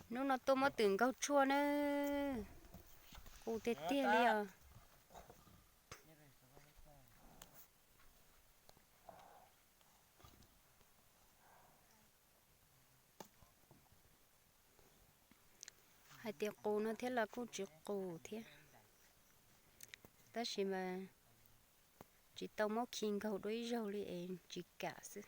Hnub no tuaj muab twm nkaug tshuaj na, qus tiag tiag li os. Hais tias qus no thiab los kuj tsis qus thiab, tab sis mas tsis tau muab khi nkaug dua ib zaug li es tsis kam xwb.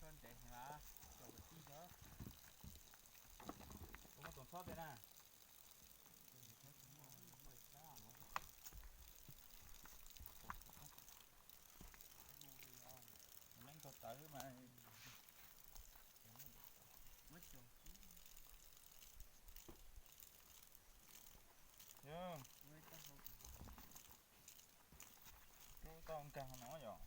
Txhob ntsev heev las, cov kwv tij xyov. Kuv muab tus txhob tiag na. Neeb nkaug tawv mas. Yog, rub tau nkag no yom.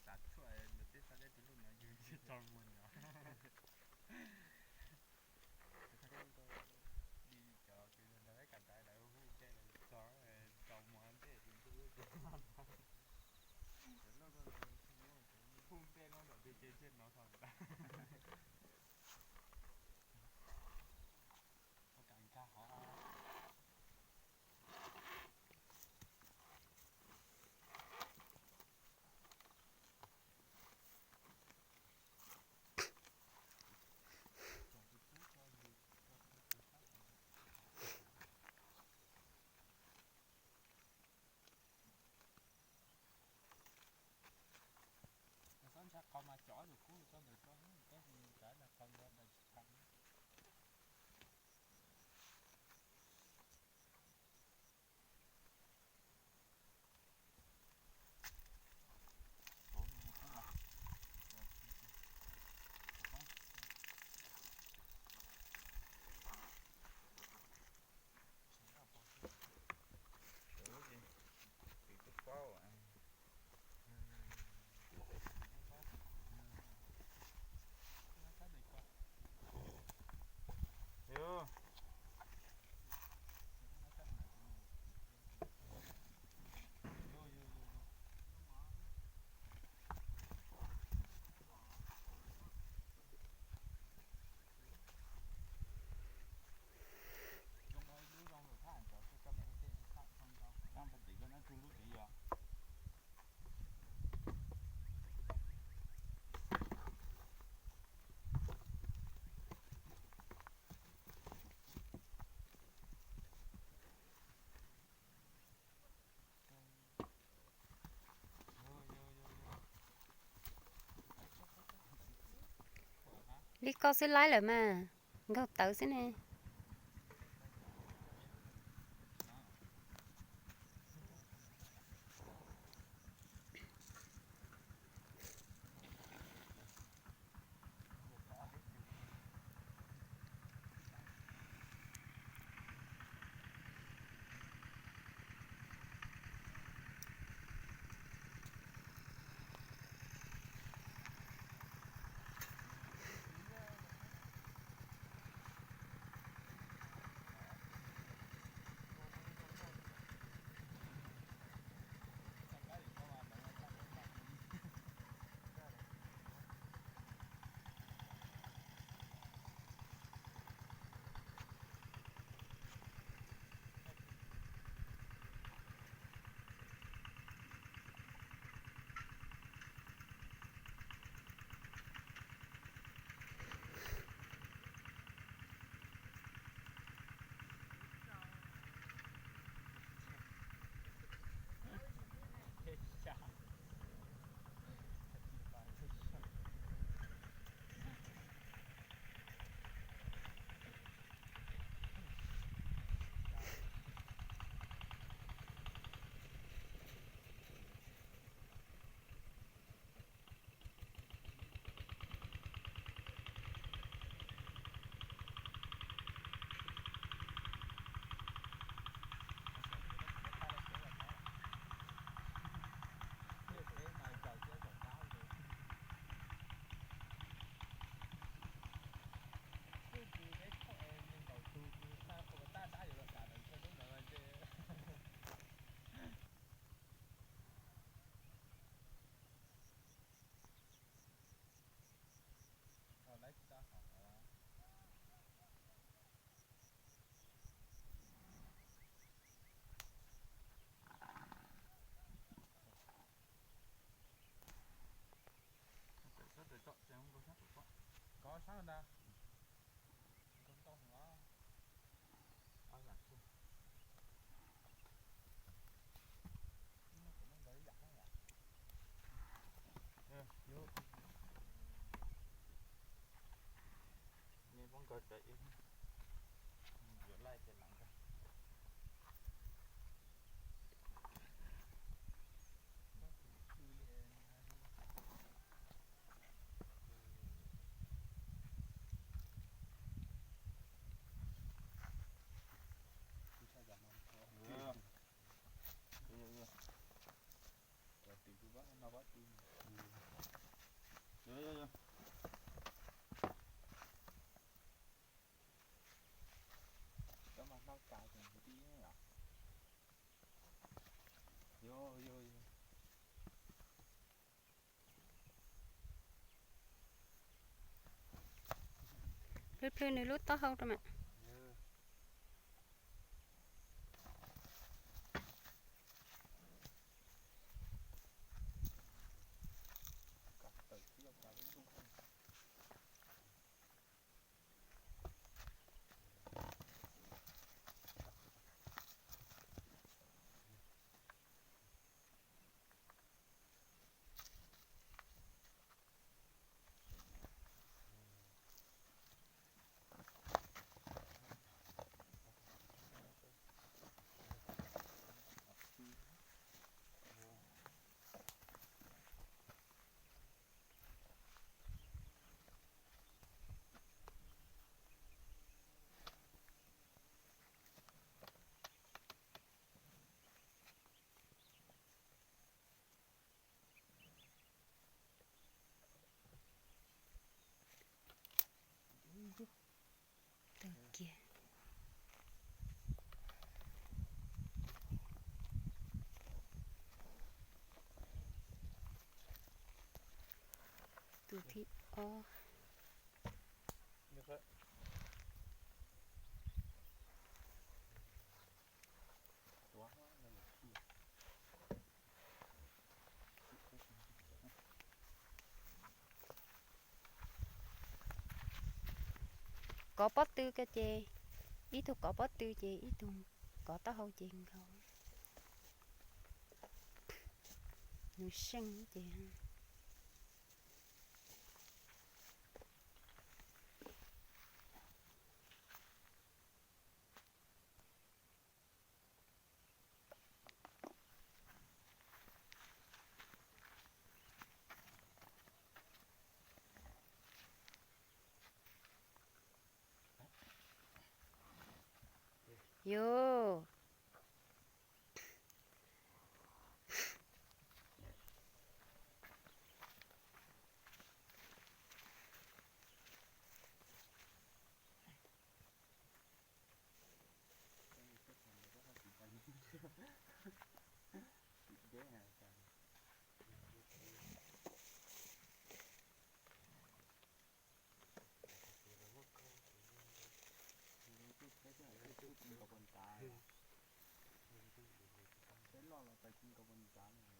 Xav tshuaj ntawm tej xav tej tus luj no yus tsis tso muag nyob. Li cov kws ntawd kam ntaiv lawv hu tej lawv tso, tso muag ntej tus luj ces hu tej no ntawm twg ces thiaj no thaum ntawd. Ua kam nkag hov. Txhob ntshai qau mas cov tus kub txoj ntawd tso, tab sis tsam ntshai qau ntawd daim tsis tau. Li koj xwb laib lawm mas, nkaug tawv xwb ne. Sab na. Ntau ntau no. Ob yam xwb. Nej poob nkaus cov ib, yuav laij ces lam nkag. Cov mas hnov cas ces ntxiv pib yom. Yog, yog, yog. Plhws plhws nws lub taub hau rau mas. Tag kiag. Tus thib ob. Kov pob tw ko ces, ib tug kov pob tw ces ib tug kov taub hau ces nkaus. Nws seej ces. Yus. Peb loj los tau ci nkaus pes ntav no.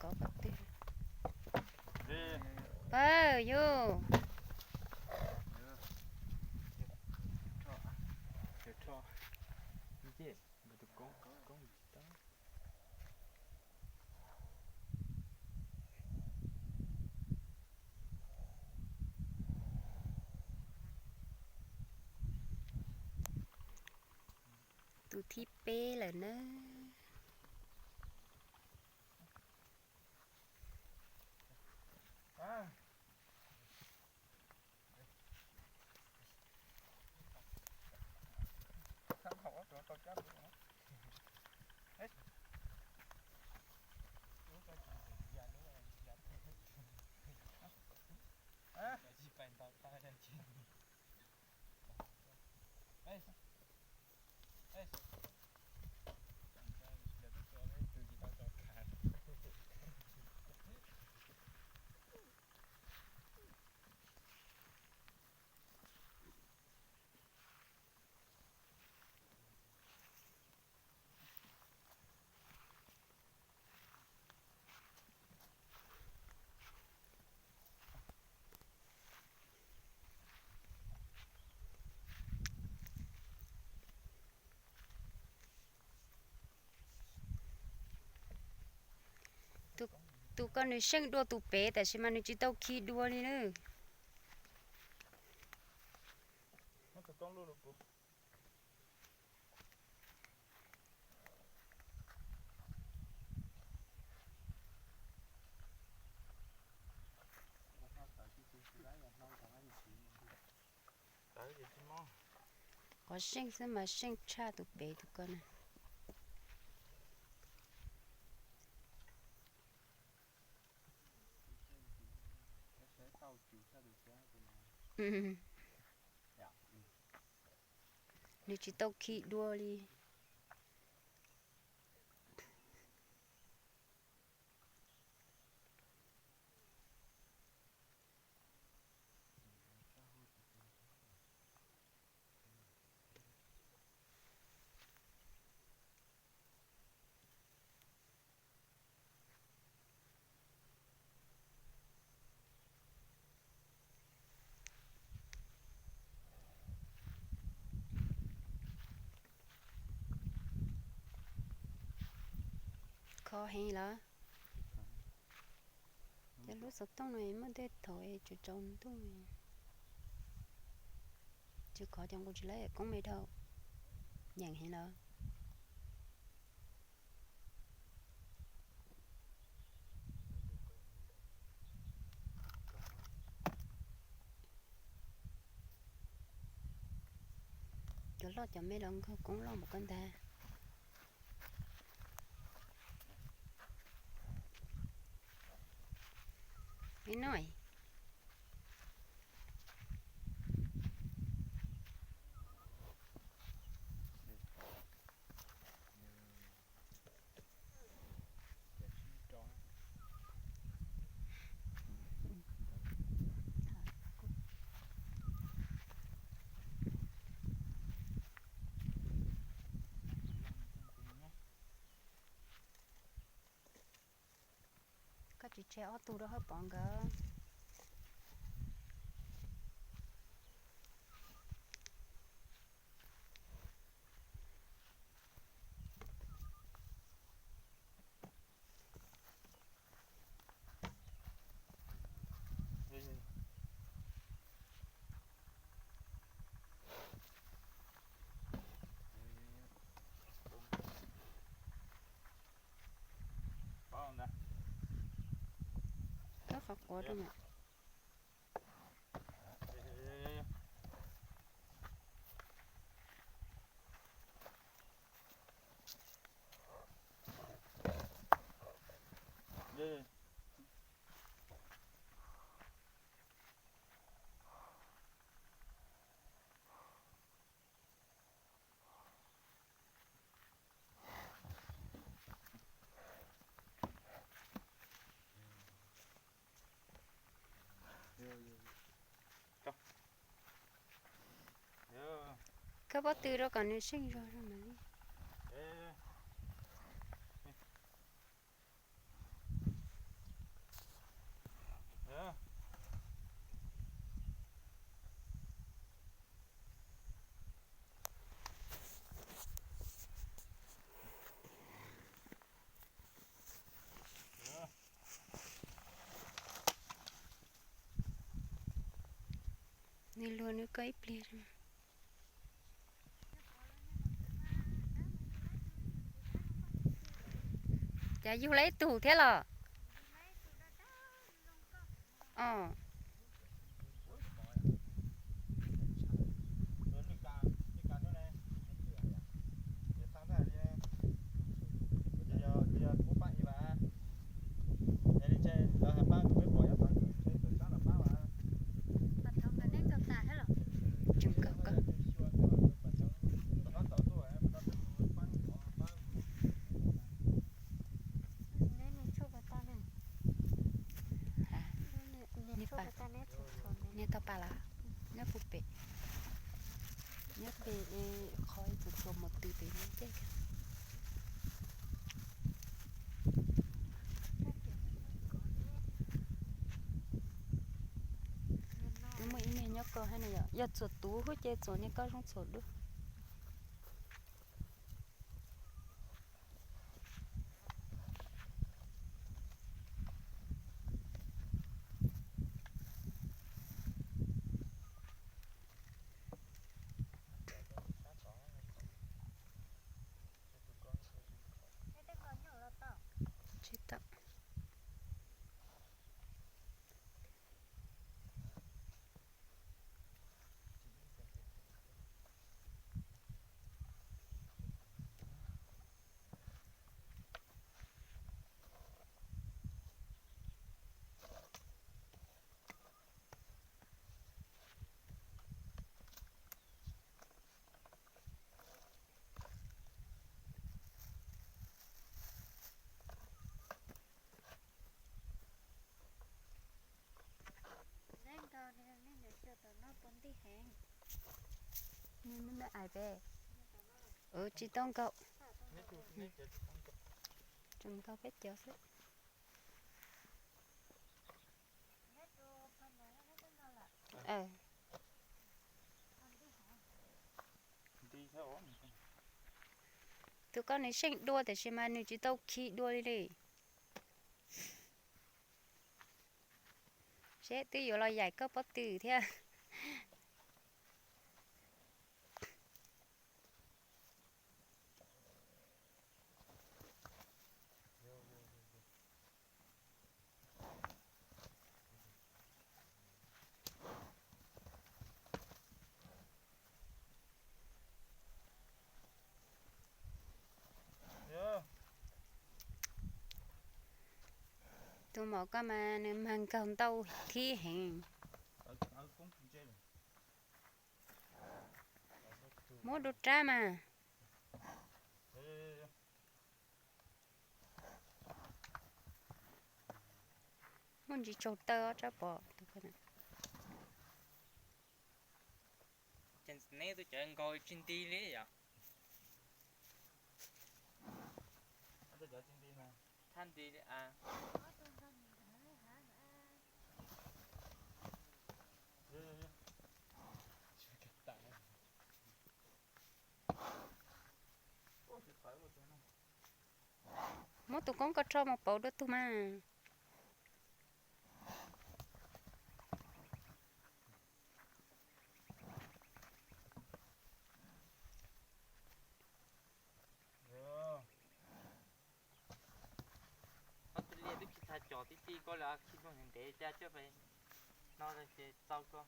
Kov qhov twg? Pawg yus. Tus thib peb lawm na. Tus, tus ko nws seej dua tus pem tab sis mas nws tsis tau khi dua li na. Qhov seej xwb mas seej tshaj tus pem tus ko na. Nws tsis tau khi dua li. Kho heev lawm. Cov lub xov tooj no muaj tej thaum tsaus ntuj, tsis khov cov nqus tsis laib koob me dhau, nyeem heev lawm. Cov loj cov me los nkaug koob loj npaum ko ntag. Ib no. Koj tsis tseg ob tug rau hauv pov nkawd. Koj qhov quav rau na. Koj pob tw rau kom nws seej zog rau mam li. Nws luag nws koj ib pliag. Cas yug lawm ib tug thiab los? Os. Tseem kawg kawg. Niag tau pa las, nyob puag pem, nyob pem qhov txuas txuas mus tw pem no ces. Twb muaj ib niag nyob koj hab no yog, yog txuas tuv hub ces txuas niag koj zoo txuas dua. Nws ais pem, tsis tau nkaug, tsuas nkaug peb cov xwb. Tus koj nws seej dua tiam sis mas nws tsis tau khi dua li li. Seb twb yuav los yaim koj pob tw thiab. Tus maum koj mas nws mag nkaug ntau khib heev. Muab dua rab mas. Muaj ntsis tsaug taw ob rab pom. Ces neb tus cawv nkaus tsis nti li yom. Thaj nti li a. Muab tus koob ko rho mus pauv dua tug mas. Australia twb khi txha cos tib tib koj lawv khi txoog ntev ntev cas coj pes no ces txaus koj.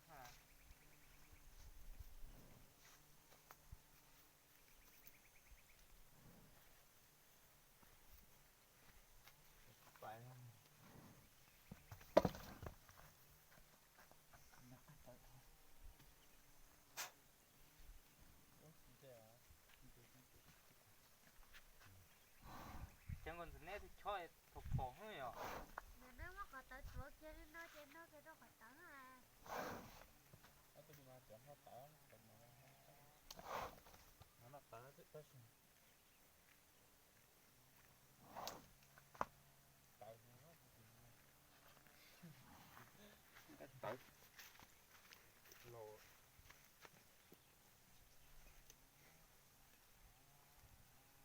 Cov nkaus ntawm neb tus choj thaum phom yom. Nws muab qhov tawv tuav kiag li no ces no kiag rau qhov tawv.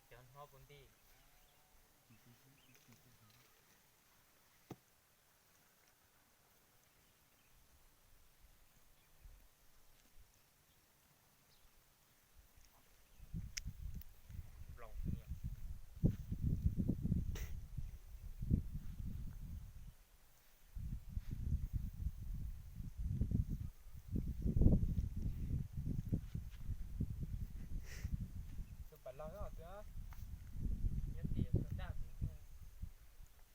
Cov hnob puv nti. Tus pam laug nyob twg? Nyob tim tus daj tim.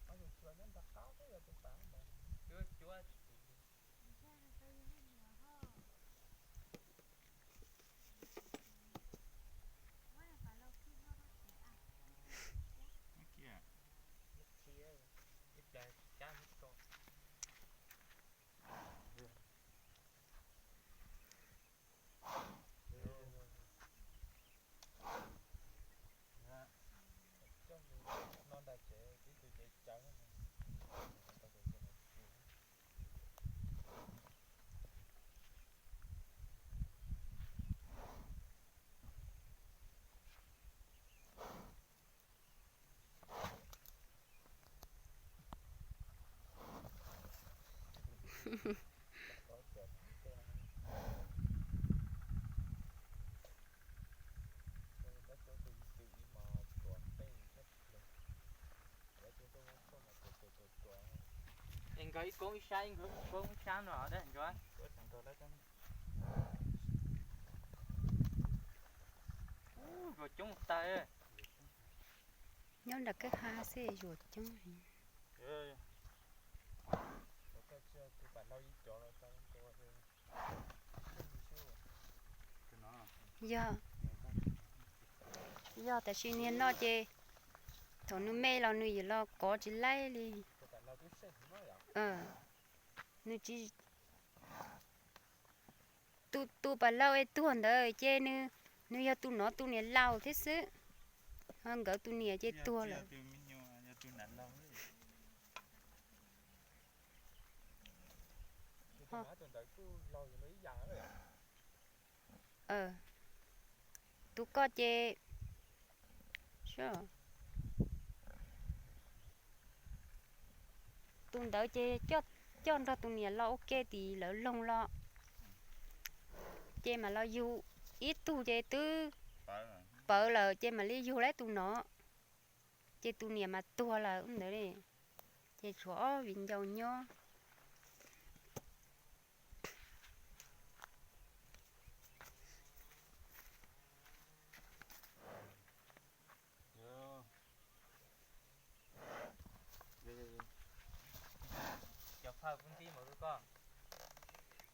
Ob tug cua nyob nram qab xwb yog tus pam ntawd. Cuab cuab. Ib pliag cab mus tso. Es nkawd ib koob ib sab, ib nkawd ib koob ib sab no dab ntsuav. Ub, zuas coob tag. Nyob nram kwj ha xwb zuas coob. Yog, yog tab sis niag no ces thaum nws me los nws yuav los kov tsis laib li. Nws tsis Tus, tus pas laus es tuag ntawd ces nws, nws yog tus no tus niam laus thiab xwb, ho nkawd tus niam ces tuag lawm. Tus koj ces, tus ntawd ces coj nrog tus niam los ua ke tim lawv loog los, ces mam los yug ib tug ces twb pawv lawm ces mam li yug lawm tus no, ces tus niam mas tuag lawm ntawd li, ces tshuav ob viv ncaus nyob.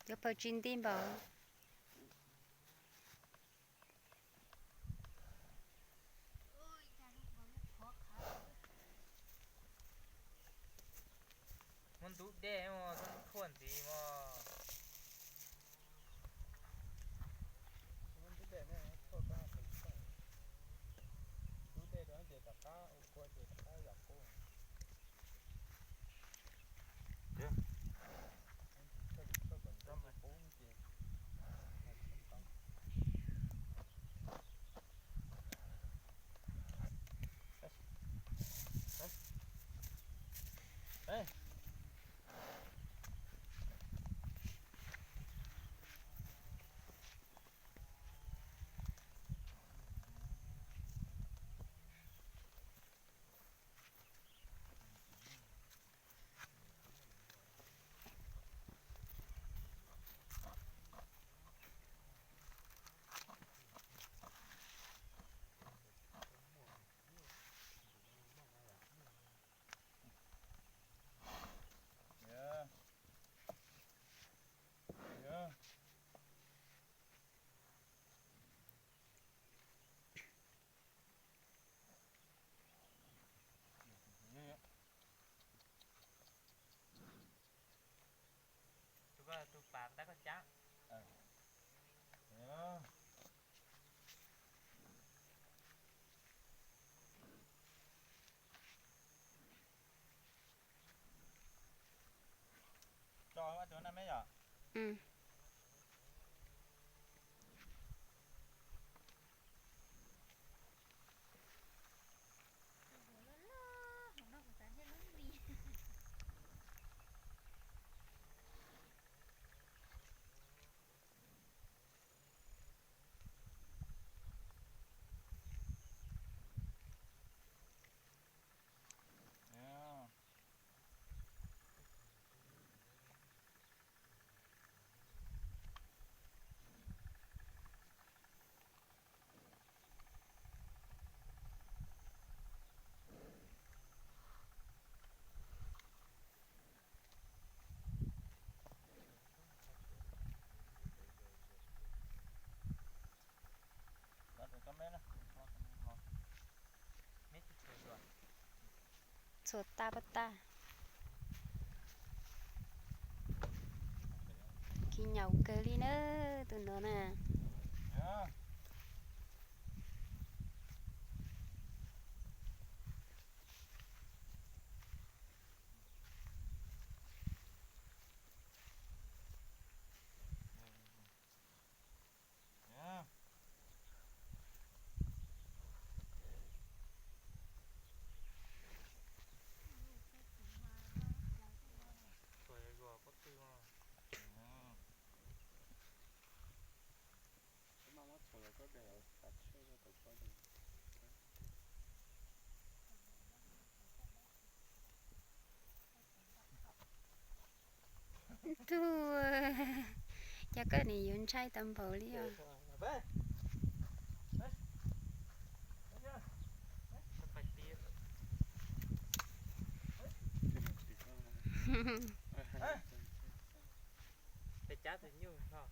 Cov phaw tsis nti npaum. Muab ntub dej, muab ntub thuaj ntxiv mog. Ntub dej rau ces rov qab ua kua ces rov qab yam qub. Tus pas tab koj cab. Tso tus na me yom. Txhua tag pab tag. Khib nyaum kawg li na tus no na. Tug, cas koj nim yuav ntshai tau npaum li os. Peb cab tus nyuj no.